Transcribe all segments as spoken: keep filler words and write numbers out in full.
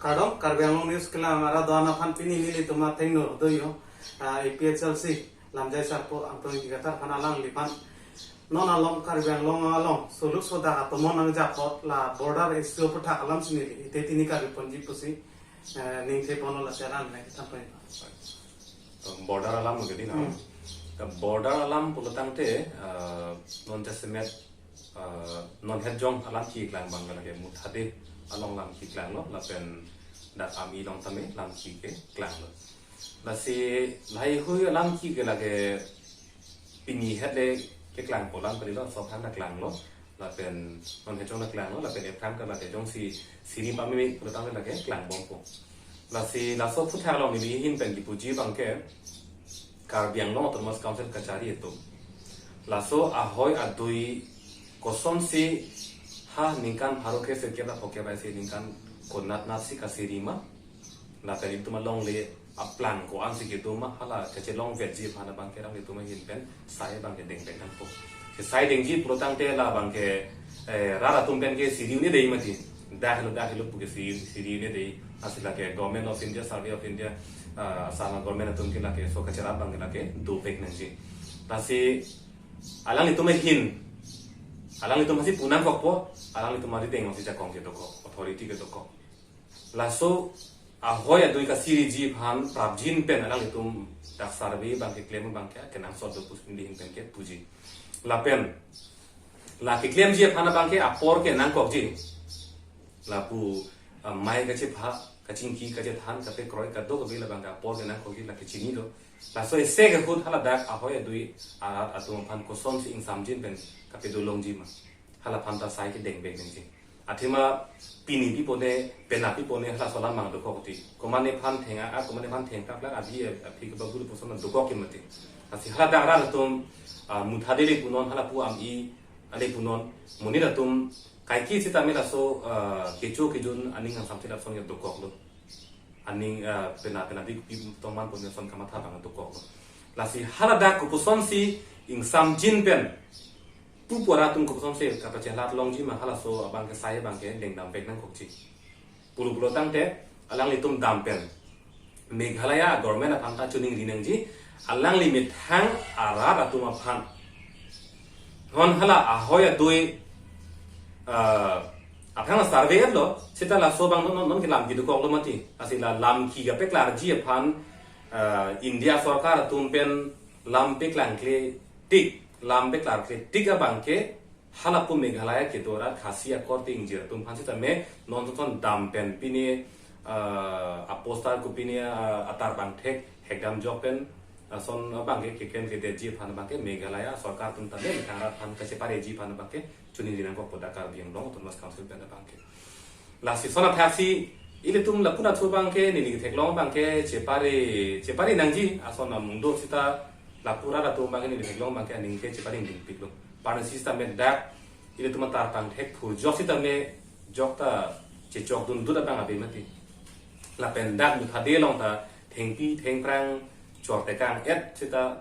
Kardom, Karbi Anglong News kelang arat do-an aphan pini nelitum athengno do yo, ah, A P H L C lamjai sarpo Angtong Ingti Kathar aphan alangliphan non along Karbi Anglong along suluk sodak atomon nangjap apot la border issue aphuthak alam si neli ite tini karbi ponji pusi, eh, ningthe ponlo, lasi alam nangkethan pon. To border alam ke di na. Hmm. To border alam pulo tangte, eh, non jasemet, eh, non het jong alam keklang abang ke lake Muthade along alam keklanglo, lapen dak ami along tame alam ke keklanglo. Lasi lahai hui alam ke lake pini het le keklangpo alam kalilo, sophang na klanglo, lapen non het jong na klanglo, lapen ephrang ke lake jongsi siri pameme pulo tangte lake klangbompo. Lasi laso aphuthak along neli ahin pen kipuji abang ke Karbi Anglong Autonomous Council kachari atum laso ahoi adui kosonsi ha ningkan pharo kre sirkep ra phokep aisi ningkan konatnat si kasiri ma, lapen itum alongle aplang ko-an si kedo ma, hala kachelong vetji aphan abang ke alanglitum ahin pen sai abang ke dengpek nangpo. Si sai dengji pulo tangte la abang ke, eh, rat atum pen ke siri un-e dei mati. Dak helo, dak helo pu ke siri, siri un-e dei. Lasi lake Government of India, Survey of India, ah, sama government atum ke lake so kacherap abang ke lake dopek nangji. Lasi alanglitum ahin, alanglitum hasi pu nangkokpo, alanglitum arideng si jakong ke dokok, authority ke dokok. Laso ahoi adui kasiriji aphan prapjin pen alanglitum dak survey abang keklem abang ke kenangsot do pusi neli ahin pen kepuji. Lapen la keklemji aphan abang ke apor ke nangkokji. Lapu, ah, mei kachepha, kachingki, kachethan, kapekroi, kadokave la abang ke apor ke nangkokji, la kechinilo. Laso isi ke ahut hala dak ahoi adui arat atum aphan kosonsi ingsamjin pen kapedo longji ma, hala aphan ta sai kedengpek nangji. Athema pini pipone, penap pipone halaso alam abang dokok ti. Komatne aphan theng-a, komatne aphan thengkap la adi, eh, aphi kebabur puson dokok ke mati. Lasi hala dak arat atum, ah, Muthade le punon, hala pu ami ale punon, monit atum kaike sitame laso, ah, kecho kejun aning angsam thilap son ya dokoklo. Aning, ah, pena pena di pi tongman pon son kamatha abang dokoklo. Lasi hala dak kopusonsi ingsamjin pen pu pu arat atum kopusonsi kapachelat longji ma, halaso abang ke sai abang ke dengdam vek nangkokji. Pulo pulo tangte alanglitum dam pen Meghalaya government aphan ta choningri nangji, alangli methang arat atum aphan. Non hala ahoi adui, ah, aphan survey lo, seta laso abang non, non, non ke lam kedokoklo mati. Lasi la lam ke kapeklarji aphan, ah, India sorkar atum pen lam peklangkle tik, lam peklarkle tik abang ke hala pu Meghalaya kedo arat Khasi akorte ingjir atum aphan sitame non ton dam pen pine, ah, aposter ko pine, ah, atar bangthek hekdam jok pen, ah, son abang ke keklem kedetji aphan abang ke Meghalaya sorkar atum tame methang arat aphan kachepareji aphan abang ke choningri nangkokpo dak Karbi Anglong Autonomous Council pen abang ke. Lasi son athaksi ilitum lapu nathu abang ke neli theklong abang ke chepare, chepare nangji ason amung do seta lapu arat atum abang ke neli theklong abang ke aning ke chepare dingpiklo. Parnasi sitame dak ilitum atar bangthek phurjok sitame jokta chechokdun dut abang ave mati. Lapen dak Muthade along ta thengpi thengphrang chortekang et seta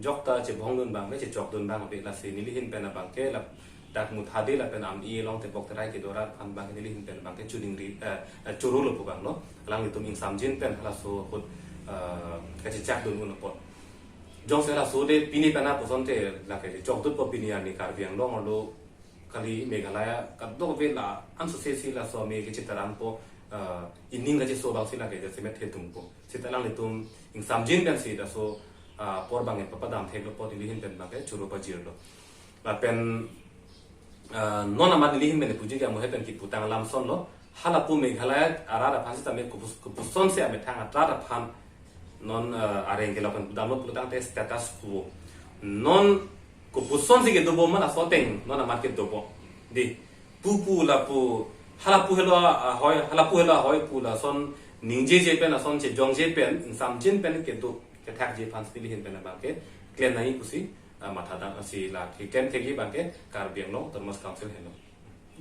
jokta chebongdun abang ave, chechokdun abang ave. Lasi neli ahin pen abang ke la dak Muthade lapen ami along tebok terai kedo arat aphan abang ke neli ahin pen abang ke choningri, eh, eh, chorolo pu abang lo. Alanglitum ingsamjin pen halaso ahut, eh, kachechakdun un apot. Jongsi halaso de pini pen apusonte lake chokdunpo, pini arni Karbi Anglong arlo kali, Meghalaya kadokave la-an sose si laso ame kachetarampo, eh, ining kacheso abang si lake jasemet hetungpo. Seta alanglitum ingsamjin pensi laso, ah, apor abang ke papadam theklo apot neli ahin pen abang ke choro pajirlo. Lapen, ah, non amat neli ahin pen puji ke amu het pen kiputang alam son lo. Hala pu Meghalaya arat aphan sitame kopus-, kopusonsi amethang arat aphan non, ah, areng ke lapen pudamlo pulo tangte status quo. Non kopusonsi kedo bom ma laso ateng non amat kedo bom. Di, pu pu lapu, hala pu helo ahoi, hala pu helo ahoi pu lason ningjeje pen, lason chejongje pen, ingsamjin pen kedo kethakji aphan si neli ahin pen abang ke klem nangji pusi, ah, mathadam si la keklem thekji abang ke Karbi Anglong Autonomous Council helo.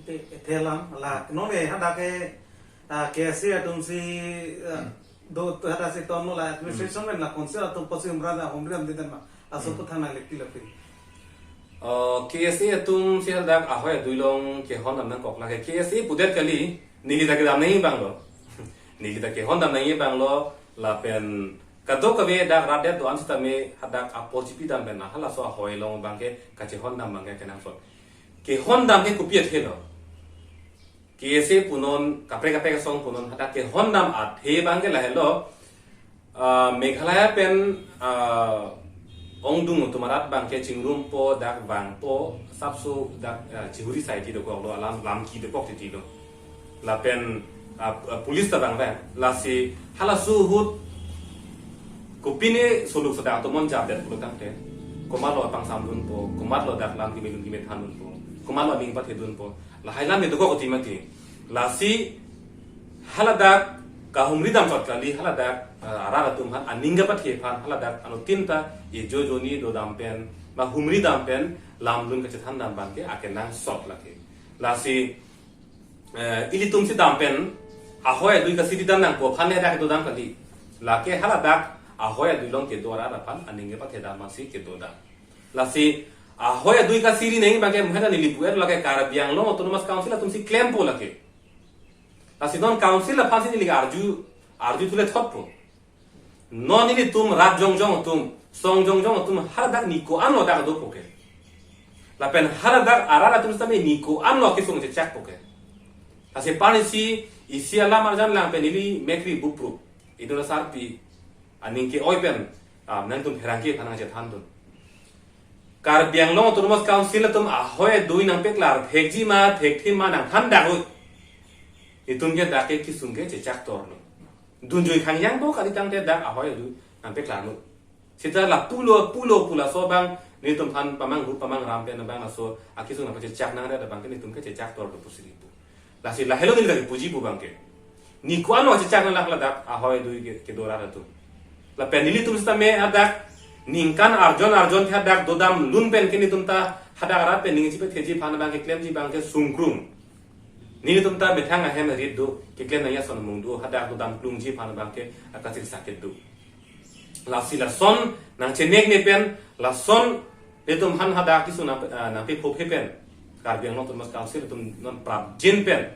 Te, te lam, la, non ke hadak ke, ah, K S A atum si, ah, do, hadak si ton lo la administration pen la council atum posi humra da humri am deden ma. Laso Hmm. pu thang nangli pilo pi. Oh, K S A atum si hadak ahoi adui along kehon dam nangkok lake. K S A pudet kali, neli dak dam nangji abang lo. Neli ta kehondam nangji abang lo, lapen kadokave dak rat det do-an sitame hadak apor chipidam pen halaso ahoi along abangke kachehondam abangke kenangsot. Kehondam ke kopi athe lo? K S A punon, kaprek kaprek asong punon, hadak kehondam athe abangke lahelo, ah, Meghalaya pen, ah, ongdung atum arat abangke chingrumpo, dak vangpo, sapso dak, ah, chihuri sai ti dokok lo, alam lam ki dokok titi lo. Lapen, ah, ah, police ta vangvang. Lasi halaso ahut kopine soluk sedang tomon jabet pulo tangte, komatlo apang samdunpo, komatlo dak lam kime lun kime thandunpo, komatlo aning pathedunpo. Lahai lam itu kok uti mati. Lasi haladak kahumri damsot kali, haladak, eh, arat atum aphan aning kapathe aphan, haladak anuttin ta ejo joni dodam pen, ba humri dam pen, lam lun kachethandam abangke akenangsot lake. Lasi, eh, ilitum si dam pen, ahoi adui kasiridam nangpo aphan le dak dodam kali. Lake haladak ahoi adui along kedo arat aphan aning kapathedam masi kedodam. Lasi ahoi adui kasiri nangji abangke muheta neli pu-et lake Karbi Anglong Autonomous Council atum si klempo lake. Lasi non council aphan si neli arju, arju thule thotpo. Non nelitum rat jongjong atum, song jongjong atum haladak ni ko-an lo dak dopo ke. Lapen haladak arat atum sitame ni ko-an lo kesung chechakpo ke. Lasi pani si isi alam arjan lang pen neli mekri bupru. Idola sarpi aning ke-oi pen, ah, nangtum pherangke aphan nangchethandun. Karbi Anglong Autonomous Council atum ahoi adui nangpeklar thekji ma, thekthe ma nangthan dak lo. Itum ke dak ke kesung ke chechak tor lo. Dunjui khangjang bo kali tangte dak ahoi adui nangpeklar lo. Seta lapulo, pulo pu laso abang, nelitum aphan pamanghu pamangram pen abang laso akesung nangpachechak nangre abangke nelitum ke chechak tor lo pusi neli pu. Lasi lahelo neli lagi puji pu abangke. Ni ko-an lo chechak nang lak ladak ahoi adui ke, kedo arat atum. Lapen nelitum sitame hadak ningkan arjon arjon ke hadak dodam lun pen ke nelitum ta hadak arat pen ning chipetheji aphan abangke klemji abangke sungkrung. Nelitum ta methang ahem rit do, keklem nangji ason amung do, hadak dodam klungji aphan abangke akachir sakit do. Lasi lason nangchenek ne pen, lason nelitum aphan hadak kesung nang, ah, nangpephophe pen, Karbi Anglong Autonomous Council atum non prapjin pen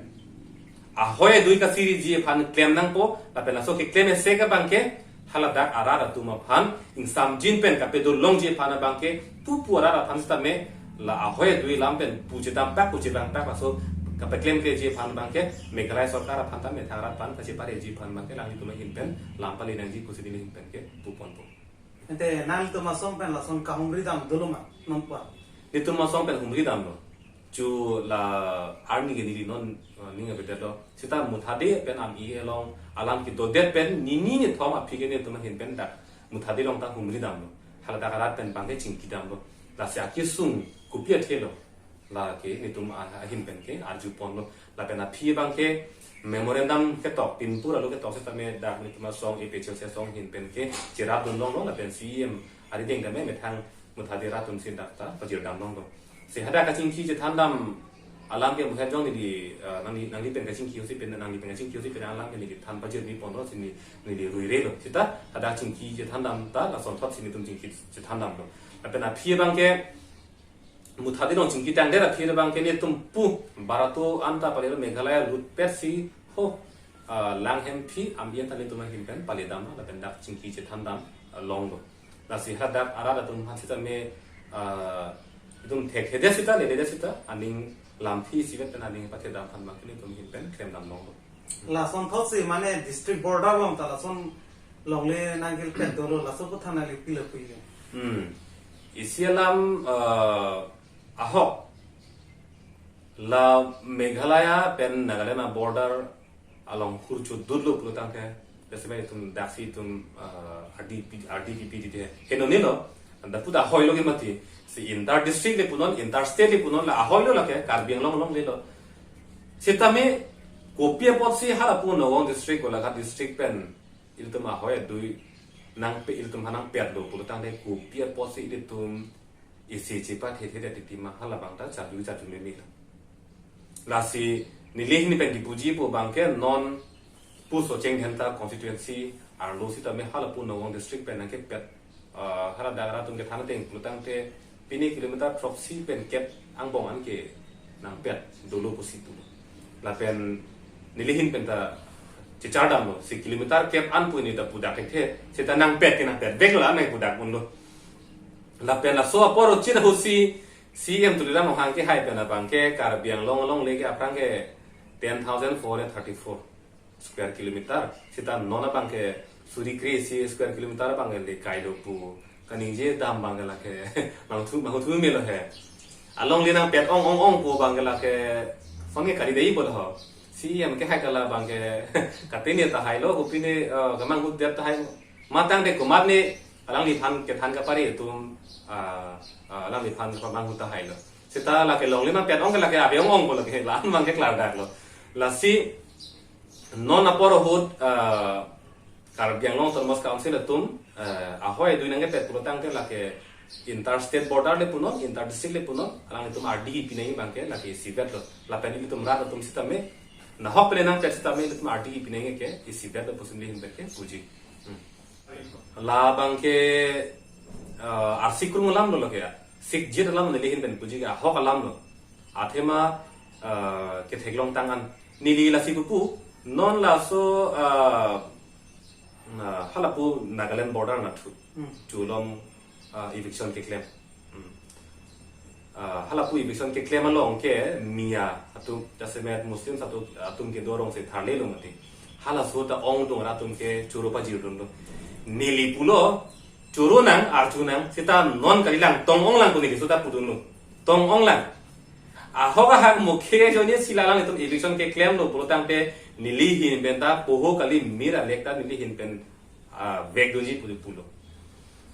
ahoi adui kasiriji aphan klem nangpo, lapen laso keklem isi ke abangke haladak arat atum aphan ingsamjin pen kapedo longji aphan abangke pupu arat aphan sitame la ahoi adui lam pen pu chedampak, pu chevangpak, laso kapeklemkleji aphan abangke Meghalaya sorkar aphan ta methang arat aphan kachepareji aphan abangke nanglitum ahin pen lam pale nangji pusi neli ahin pen ke puponpo. Ante nanglitum asong pen lason kahumri dam dolo ma non pu? Nelitum asong pen humri damlo. Chu la arni ke neli non, eh, ning abedet lo. Seta Muthade pen am-i along alam kedodet pen nini nithom aphi ke nelitum ahin pen dak Muthade along ta humri damlo. Haladak arat pen abangke chingki damlo. Lasi akesung kopi athe lo. Lake nelitum a-, ahin pen ke arjuponlo. Lapen aphi abangke memorandum ketok, pinpur alo ketok sitame dak nelitum asong A P H L C asong ahin pen ke cherapdun longlo, lapen C E M arideng tame methang Muthade arat atum si dak ta pajirdam longlo. Si hadak kachingki chethandam alam ke muhet jong neli, eh, nangli, nangli pen kachingki hosi pen, nangli pen kachingki hosi pen alam ke neli than pajirni ponlo si neli, neli ruirelo. Seta hadak chingki chethandam ta lasonthot si nelitum chingki chethandamlo. Lapen aphi abangke Muthade along chingki tangdet aphi abangke nelitum pu barato anta palelo Meghalaya lutpet si ho, ah, lang hemphi am-i an ta nelitum ahin pen pale dam lapen dak chingki chethandam, ah, longlo. Lasi hadak arat atum aphan sitame, ah, itum thekthedet seta, lededet seta, aning lamphi isivet pen aning pathedam aphan abangke nelitum ahin pen klemdam longlo. Lasonthot si mane district border along ta lason longle nangkepet dolo, laso aphuthak nangli pilo puile. Hmm. Isi alam, eh, ahok la Meghalaya pen Nagaland a-border along hurchu dutlo pulo tangte, jasemet itum daksi itum, eh, R D P, R D P P dite. Heno nelo, anta puta ahoilo ke mati. Si inter district le punon, inter state le punon la ahoilo lake, Karbi Anglong longlelo. Sitame kopi apotsi halapu Nagaon district, Golaghat district pen ilitum ahoi adui nangpe, ilitum aphan nangpetlo pulo tangte kopi apotsi ilitum isi chepathe thedet titi ma, halabang ta charju charju meme lo. Lasi neli ahin pen kipuji pu abangke non pu Socheng Dhenta constituency arlo sitame halapu Nagaon district pen nangkepet, ah, haladak arat atum kethan ateng pulo tangte pini kilometer throksi pen kep angbong an ke nangpet dolo pusi pulo. Lapen neli ahin pen ta Chichar damlo, si kilometer kep an pu neli ta pudak thekthe, seta nangpet ke nangpetveklo, nangpudak unlo. Lapen laso apor uchit ahut si C E M Tuliram Ronghang kehai pen abang ke Karbi Anglong alongle ke aphrang ke ten thousand four hundred thirty-four square kilometer. Seta non abang ke suri kre-isi square kilometer abang ke le kailo pu kaningje dam abang ke lake mangthu mangthu melo he. Alongle nangpet ong ong ong pu abang ke lake song ke kali dei bol ho. C E M kehai ta la abang ke katene tahailo, kopine, eh, kemanghu det tahai. Matang de komat ne alangliphan kethan kapari atum, ah, ah, alangliphan kemanghu tahailo. Seta lake longle nangpet ong ke lake ave ong ong pu lake la-an abang ke klardaklo. Lasi non apor ahut, ah, Karbi Anglong Autonomous Council atum, eh, ahoi dui nangkepet pulotangte lake inter state border le punon, inter district le punon, alanglitum ardi pi nangji abang ke lake isivetlo. Lapen ilitum rat atum sitame, nahok pele nangpet sitame ilitum ardi pi nangji ke isivetlo pusi neli ahin pen ke puji. Hmm. La abang ke, eh, arsik krung alamlo lake ya. Sikjit alam neli ahin pen puji ke ahok alamlo. Athema, eh, ketheklong tang an. Neli lasi pupu, non laso, eh, na, halapu Nagaland border nathu. Hmm. Chulom, ah, eviction keklem. Hmm. Ah, halapu eviction keklem along ke Miya atum, jasemet Muslims atum, atum kedo arong si tharlelo mati. Halaso ta ongdung ra atum ke choro pajirdunlo. Neli pulo, choro nang, arju nang, seta non kalilang, tong onglang pu neli seta pudunlo. Tong onglang. Ahok ahak mokhe ajoine si la alanglitum eviction keklemlo pulotangte neli ahin pen ta poho kali, mir alek ta neli ahin pen, ah, vekdunji pu pulo.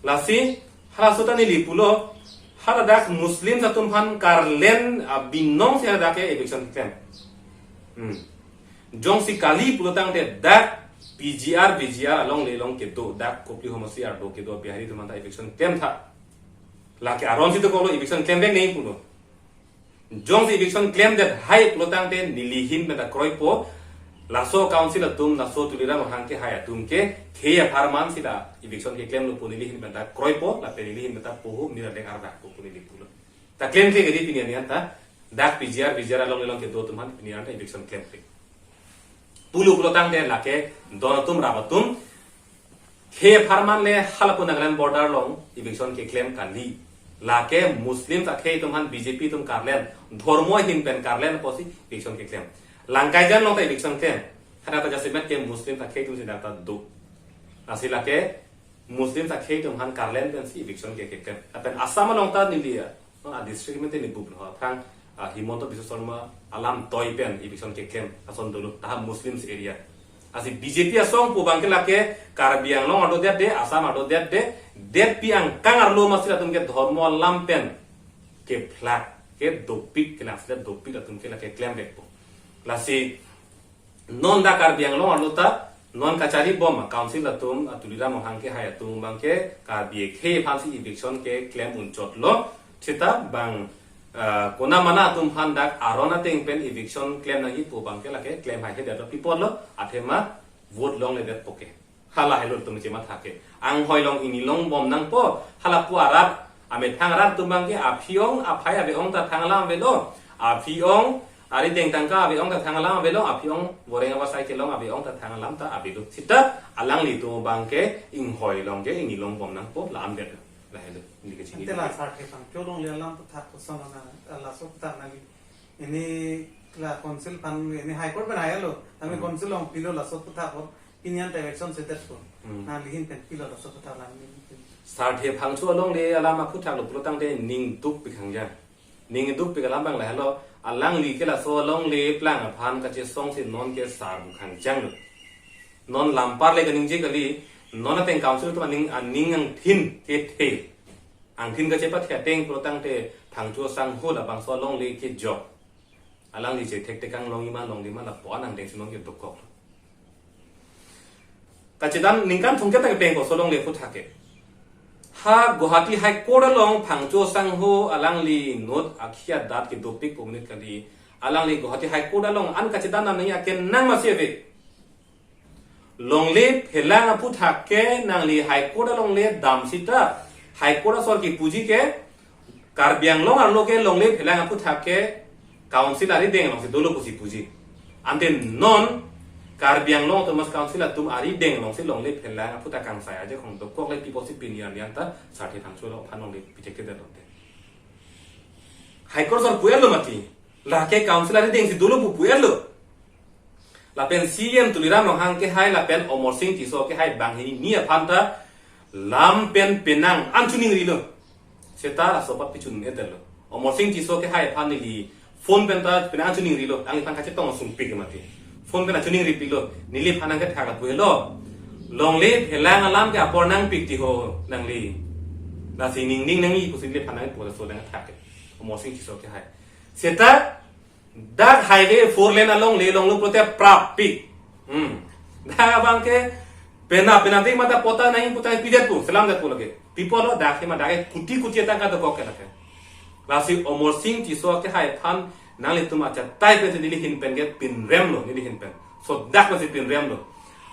Lasi halaso ta neli pulo, haladak Muslims atum aphan karlen, ah, binong si haladak ke eviction keklem. Hmm. Jongsi kali pulotangte dak P G R, V G R alongle along kedo, dak Kopili Homosti arlo kedo Bihari atum aphan ta eviction klemtha. Lake aron si dokoklo, eviction klemvek nangji pulo. Jongsi eviction klemdet hai pulotangte neli ahin pen ta kroipo, laso council atum, laso Tuliram Ronghang kehai atum ke khei apharman si la eviction keklemlo pu neli ahin pen ta kroipo, lapen neli ahin pen ta poho mir alek arvakpo pu neli pulo. Ta klemkle kali pini arni an ta, dak P G R, V G R alongle along kedo atum aphan pini arni an ta eviction klemkle. Pulo pulotangte lake don atum rap atum, khei apharman le halapu Nagaland border along eviction keklem kali. Lake Muslims akhei atum aphan B J P atum karlen, dhormo ahin pen karlen pusi eviction keklem. Langkaijan along ta eviction klem. Hadak ta jasemet ke Muslims akhei atum si dak ta do. Lasi lake Muslims akhei atum aphan karlen pensi eviction ke keklem. Lapen Assam along ta neli ya, no, a district mate neli buplo, aphrang, ah, Himanta Biswa Sarma alam toi pen eviction keklem ason dolo, ta Muslims area. Lasi B J P asong pu abang ke lake Karbi Anglong arlo det de, Assam arlo det de, detpi angkang arlo masi latum ke dhormo alam pen kephlak, kedopik, kelang sila dopik latum ke lake klemvekpo. Lasi non dak Karbi Anglong arlo ta non kachari bom a council atum, a Tuliram Ronghang kehai atum abang ke Karbi akhei aphansi eviction keklem unchotlo. Seta bang, eh, kona mana atum aphan dak aron ateng pen eviction klem nangji pu abang ke lake klem haihedetlo, pi apotlo, athema vote longledetpo ke. Hala helo atum chematha ke. Anghoi along ingni long bom nangpo, halapu arat, amethang arat atum abang ke aphi ong aphai ave ong ta thang alam avelo, aphi ong arideng tangka ave ong ta thang alam avelo, aphi ong goreng ava sai kelong ave ong ta thang alam ta avelo. Seta alanglitum abang ke inghoi along ke ingni long bom nangpo, la-an det. Lahelo, neli kachini. Ante la sarthe aphan cholong le alam aphuthak koson na, laso aphuthak nangji. Ini la council aphan, ini High Court pen hai lo. Kami Hmm. council along pilo laso aphuthak ko. Pini an ta eviction sedet ko. Hmm. Nangli ahin pen pilo laso aphuthak alam ini. Sarthe aphan cholong le alam aphuthak lo pulotangte ning dukpik hangjang. Ning dukpik alam abang lahelo, alangli ke laso alongle plang aphan kachesong si non ke sar buk hangjang lo. Non lampar le kaningje kali, non ateng council atum aning, aning angthin kethe. Angthin kachepathe ateng pulotangte Phangcho asangho labangso alongle kejok. Alangli chethekthek kanglongji ma longle ma lapu-an angdeng si non kedokok. Kachedam ningkan thomkep ta kepeng ko laso alongle aphuthak ke. Ha Guwahati High Court along Phangcho asangho alangli inut akhei adat kedopik pu monit kali. Alangli Guwahati High Court along an kachedam nangji akenang masi ave. Longle phelang aphuthak ke nangli High Court alongle dam seta, High Court asor kipuji ke, Karbi Anglong arlo ke longle phelang aphuthak ke council arideng along si dolo pusi puji. Ante non Karbi Anglong Autonomous Council atum arideng alongsi longle phelang aphuthak kangsai ajakong dokok le pipo si pini arni anta Sarthe Phangcho along aphan longle pichekte detlote. High Court sar pu-etlo mati. Lake council arideng si dolo pu pu-etlo. Lapen C E M Tuliram Ronghang kehai lapen Amarsing Tisso kehai banghini ni aphan ta lam pen penang an choningrilo. Seta laso apot pichun-etlo. Amarsing Tisso kehai aphan neli phone pen ta penang an choningrilo. Alangli aphan kachetong sungpik mati. Phone pen achoningripiklo. Neliphan nangkethak lapu-etlo. Longle phelang alam ke apor nangpik ti ho nangli. Lasi ningning nangji pusi neliphan nangpo laso nangkethak ke. Amarsing Tisso kehai. Seta dak highway four lane alongle longlo pulote prap pik. Hmm. Dak abangke pena pena tik mata pota nangji pu ta pidet pu, selamdet pu lake. Pipo lo dak hima dak kuti kuti atangka dokok ke lake. Lasi Amarsing Tisso kehai aphan nanglitum achatai pen neli ahin pen ke pinremlo neli ahin pen. So dak masih pinremlo.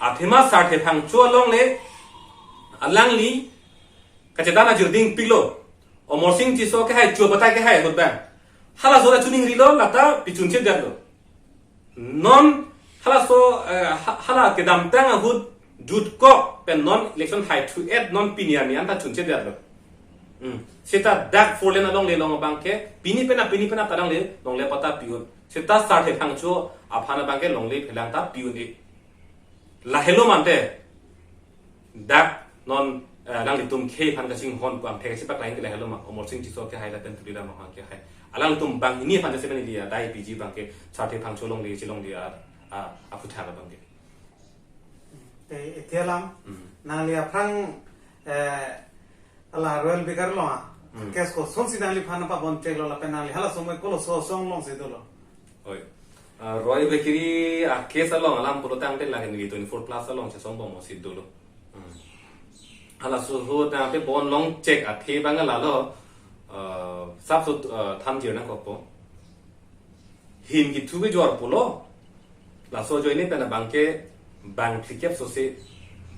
Athema Sarthe Phangcho alongle alangli kachetan ajirding piklo. Amarsing Tisso kehai, Cho Batai kehai ahut bang. Halaso ta choningrilo, lata pichun-etdetlo. Non halaso, eh, ha-, hala kedamtang ahut jutkok pen non election haithu-et non pini arni anta chun-etdetlo. Hmm. Seta dak four lane alongle long abangke pini pena pini pena ta longle longle pata pi-un. Seta Sarthe Phangcho aphan abangke longle phelang ta pi-un-e. Lahelo mante. Dak non, eh, alanglitum khei aphan kachinghon pu amphek si paklangji ke lahelo ma, Amarsing Tisso kehai lapen Tuliram Ronghang kehai. Alanglitum banghini aphan jasemet neli adai piji abangke Sarthe Phangcho longle chelongle a, a, aphuthak abangke. Te, etialam, Hmm. nangli aphrang, eh, ala Royal Bakery along a, Hmm. case kosonsi nangliphan pabon cheklo lapen nangli hala somoi kolo so asong alongsi dolo. Oi. Ah, Roy Bakery a case along alam pulo tangte lake neli twenty-four plus along chesong bom si dolo. Hmm. Halaso ahut nangte bon long chek athe abang lalo, ah, sapso, ah, than jir nangkokpo. Ahin kethu kejor pulo. Laso ajoine pen abangke bang phlikep sose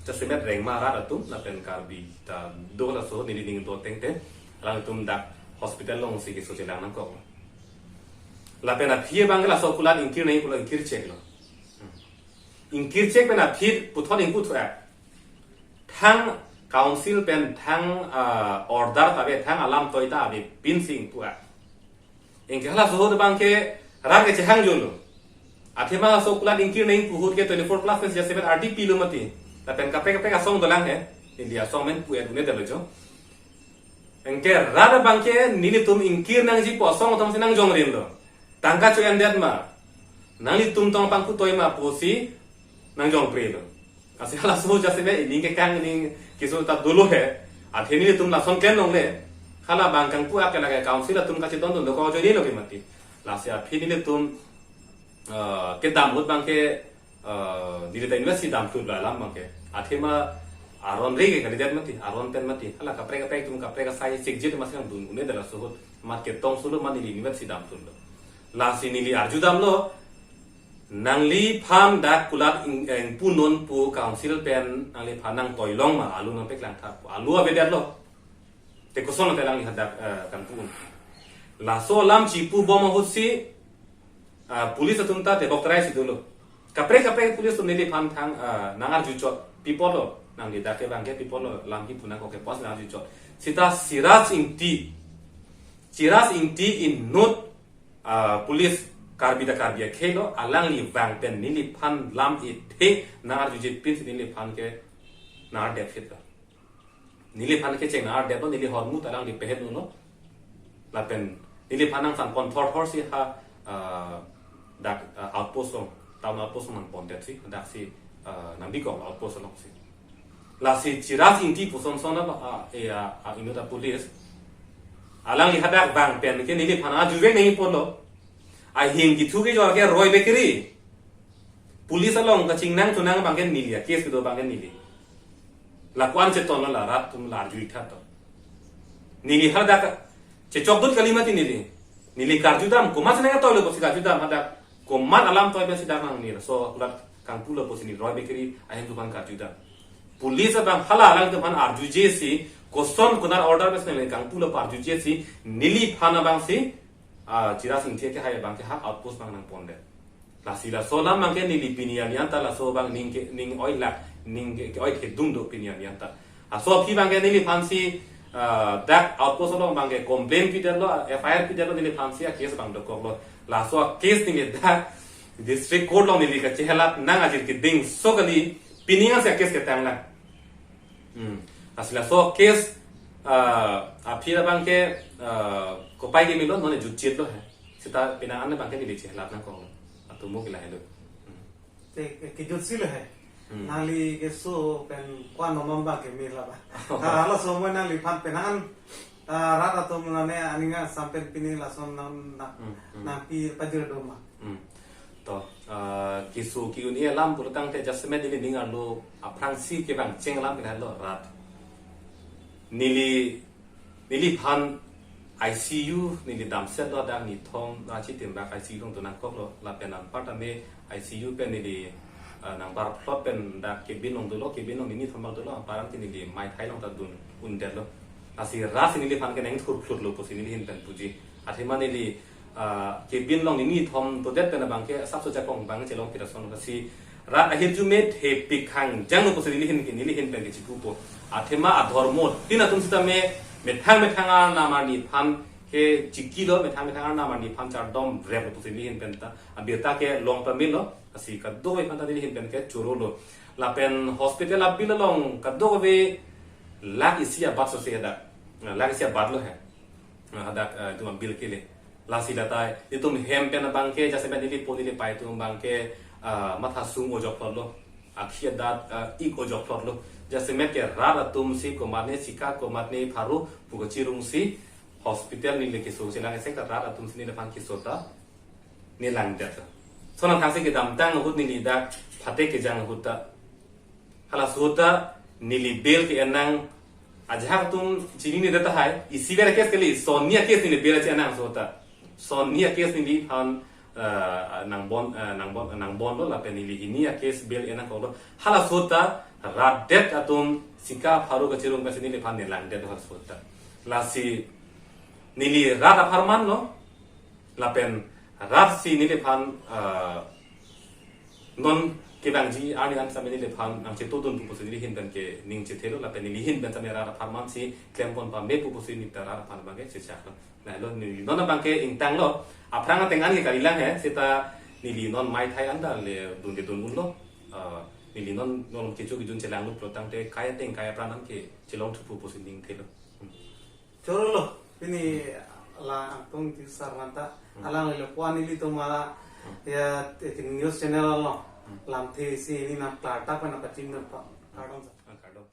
jasemet rengma arat atum lapen Karbi ta do laso neli ning do tengte alangtum dak hospital alongsi keso chelang nangkok. Lapen aphi abangke laso kulat ingkir nangji pulo ingkir cheklo. Ingkir chek pen aphi puthot ingpu thu-et. Thang council pen thang, ah, order ta ave, thang alam toi ta avepin si ingpu-et. Anke halaso ahut abangke rat ke chehang jolo. Athema laso kulat ingkir nangji pu ahut ke twenty-four plus pen jasemet ardi pilo mati. Lapen kaprek kaprek asong dolang he. India asong amen pu-et un-edetlo jo. Anke rat abangke nelitum ingkir nangji pu asong atum si nangjongrinlo. Tangka cho-endet ma. Nanglitum tong pangkutoi ma pusi nangjongprelo. Lasi halaso jasemet ining kekang ining keso ta dolo he. Athe nelitum lason klem longle. Hala bang kangpu-et ke lake council atum kachedondun dokok ajoinelo ke mati. Lasi aphi nelitum, eh, kedam ahut abangke, eh, neli ta invest si damthu la alam abangke. Athema aron re ke kalidet mati, aron pen mati. Hala kaprek kaprek atum kaprek asai sikjit masi nangdun un-edetlo laso ahut. Mat ketong solo mat neli invest si damthulo. Lasi neli arjudamlo. Nangliphan dak kulat ing-, eh, ingpu non pu council pen nangliphan nangtoilong ma, alu nangpeklang tha pu. Alu avedetlo. Te koson te alangli hadak, eh, kangpu-un. Laso alam chipu bom ahut si, ah, police atum ta tebok trai si dolo. Kaprek kaprek police atum neliphan thang, ah, nangarju chot. Pi apotlo, nangli dak ke abangke pi apotlo, lam kipu nangkok ke pos nangarju chot. Seta Siraj Ingti. Siraj Ingti inut ah, police Karbi ta Karbi akhei lo, alangli vang pen neliphan lam ithe nangarjujepin si neliphan ke nangardep phitlo. Neliphan kecheng nangardeplo, neli ahormu ta alangli pehet unlo. Lapen neliphan nangsan pon thorthor si ha, ah, dak, ah, outpost along, town outpost along nangpondet si, dak si, ah, nangbikok outpost alongsi. Lasi Siraj Ingti puson son na, ah, eh, ah, ah, inut a police. Alangli hadak vang pen ke neliphan arjuvek nangji pulo. Ahin kethu kejor ke Roy Bakery. Police along kachingnang chunang abangke neli, a case kedo abangke neli. Lapuan cheton la rat atum la arjui tha to. Neli hadak chechokdut kali mati neli. Neli karjudam, komat si nangtoilo pusi karjudam hadak. Komat alam toi pensi dak nangni laso kulat kangpulo pusi neli Roy Bakery ahem atum aphan karjudam. Police abang hala alangtum aphan arjuje si, koson konat order pensi nangli kangpulo pu arjuje si, neliphan abangsi, ah, Siraj Ingti kehai abangke ha outpost abang nangpondet. Lasi laso alam abangke neli pini arni anta laso abang ning ke, ning oilak, ning ke, ke-oi thekdun do pini arni anta. Laso aphi abangke neliphansi, ah, dak outpost along abangke complaint pidetlo, F I R pidetlo, neliphansi a-case abang dokoklo. Laso a-case neli dak district court along neli kachehelap nang ajir keding so kali, pini ansi a-case ketang lang. Hmm. Lasi laso case, ah, aphi abangke, ah, kopai kemelo, non jutchetlo he. Seta penang an abangke neli chehelap nangkoklo. Atum mo kila helo. Hmm. Te, ke, kejutsi le he. Hmm. Nangli keso pen ko-an nom abangke me la ba. Ah, laso mo nangliphan penang an, ah, rat atum nane aning asam pen pini lason nang, nang, Hmm, hmm. nangpi pajir do ma. Hmm. To, ah, keso ke-un-e alam pulotangte jasemet neli ning arlo aphrangsi kevang cheng alam ke lahelo rat. Neli, neliphan I C U neli damsetlo, dak nithom ra chitimbak I C U along do nangkoklo, lapen anparta me I C U pen neli, ah, nangbar plot pen dak cabin along dolo, cabin along neli nithom bak dolo, anparta neli maithai along ta dun undetlo. Lasi rat si neliphan kenang thurklutlo pusi neli ahin pen puji. Athema neli, ah, cabin along neli nithom dodet pen abangke asapso jakong abang chelong pira son, lasi rat ahirjume thepik hangjang lo pusi neli ahin ke, neli ahin pen ke chipupo. Athema adhormo tin atum sitame methang methang arnam arniphan ke chikilo, methang methang arnam arniphan chardom replo pusi neli ahin pen ta, abirta kelong pamelo, lasi kadokave aphan ta neli ahin pen ke chorolo. Lapen hospital a-bill along kadokave lakh isi abat so se dak. Lakh isi abat lo he. Ah, hadak, ah, itum a-bill kele. Lasi lata itum hem pen abangke jasemet neli po neli pai atum abangke, ah, matha sung ojokplotlo. Akhi adat, ah, ik ojokplotlo. Jasemet ke rat atumsi komatne sika komatne pharo pu kachirungsi hospital neli keso chelang, ese ke rat atumsi neliphan keso ta nelangdet. Lason athak si kedamtang ahut neli dak phatek kejang ahut ta, halaso ta neli bail ke-en nang, ajahak atum chinine tahai, isi ber case kali, sonni a-case neli bail che-en nang so ta. Sonni a-case neliphan, eh, nangbon, eh, nangbon, nangbonlo lapen neli hini a-case bail en nangkoklo. Halaso ta rat det atum sika pharo kachirung pensi neliphan nelangdet halaso ta. Lasi neli rat apharman lo, lapen rat si neliphan, ah, non kevangji arni an sitame neliphan nangchetongdun pu pusi neli ahin pen ke ning chethelo, lapen neli ahin pen sitame rat apharman si klempon pame pu pusi neli ta rat aphan abangke chechaklo. Lahelo neli non abangke ingtanglo, aphrang ateng an ke kalilang he, seta neli non maithai anta le dunde dun unlo, ah, neli non non kecho kejun chelanglo pulotangte kai ateng kai apran an ke chelong thu pu pusi ning thelo. Hmm. Chorolo, pini la angtung ti sar manta, Hmm. alanglelo ko-an ilitum a, Hmm. ya, te, te news channel along, Hmm. lamthe isi neli nangklardak pen nangpachini nangpa, kardom sir. Ah, kardom.